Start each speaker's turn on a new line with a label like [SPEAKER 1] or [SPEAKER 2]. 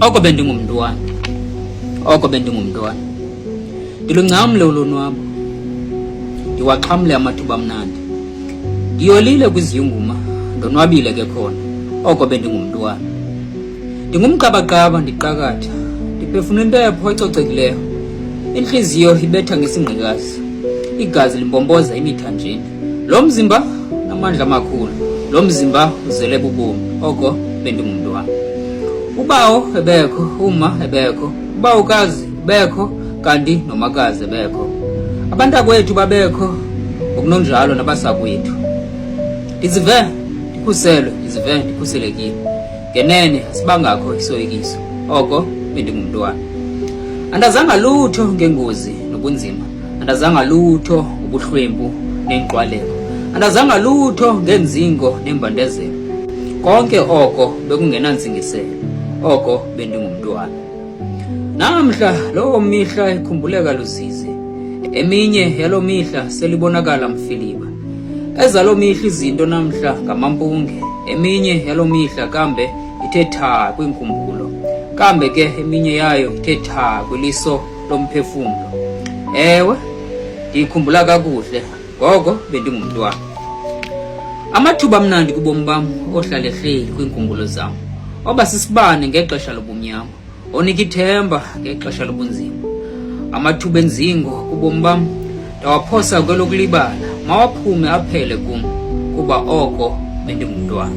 [SPEAKER 1] Oko bendingumntwana, oko bendingumntwana, ndilungcamle ulonwabo, ndiwaxhamle amathuba amnandi, ndiyolile kwiziyunguma, ndonwabile ke khona, oko bendingumntwana. Ndingumqabaqaba ndiqakatha, ndiphefumla impepho ecocekileyo, intliziyo ibetha ngesingqikazi, igazi limpompoza emithanjeni. Lo mzimba unamandla amakhulu, lo mzimba uzele bubomi, oko bendingumntwana. Ubawo ebekho, uma ebekho, ubawukazi ubekho, kanti nomakazi ebekho. Abantakwethu babekho, ngokunonjalo nabasakwethu. Ndizive ndikhuselwe, ndizive ndikhuselekile. Ngenene asibangakho isoyikiso, oko bendingumntwana. Andazanga lutho ngengozi nobunzima. Andazanga lutho ngobuhlwempu neenkxwaleko. Andazanga lutho ngeenzingo neembandezelo. Konke oko bekungenantsingiselo, oko bendingumntwana. Namhla loo mihla ikhumbuleka luzizi. Eminye yaloo mihla selibonakala mfiliba. Ezaloo mihla izinto namhla ngamampunge. Eminye yaloo mihla kambe ithe thaa kwiinkumbulo. Kambe ke eminye yayo ithe thaa kwiliso lomphefumlo. Ewe, ndiyikhumbula kakuhle, ngoko bendingumntwana. Amathuba amnandi kubomi bam ohlala ehleli kwiinkumbulo zam. Oba sisibane ngexesha lobumnyama, onika ithemba ngexesha lobunzima. Amathuba enzingo kubomi bam ndawaphosa kwelokulibala, mawaphume aphele kum, kuba oko bendingumntwana.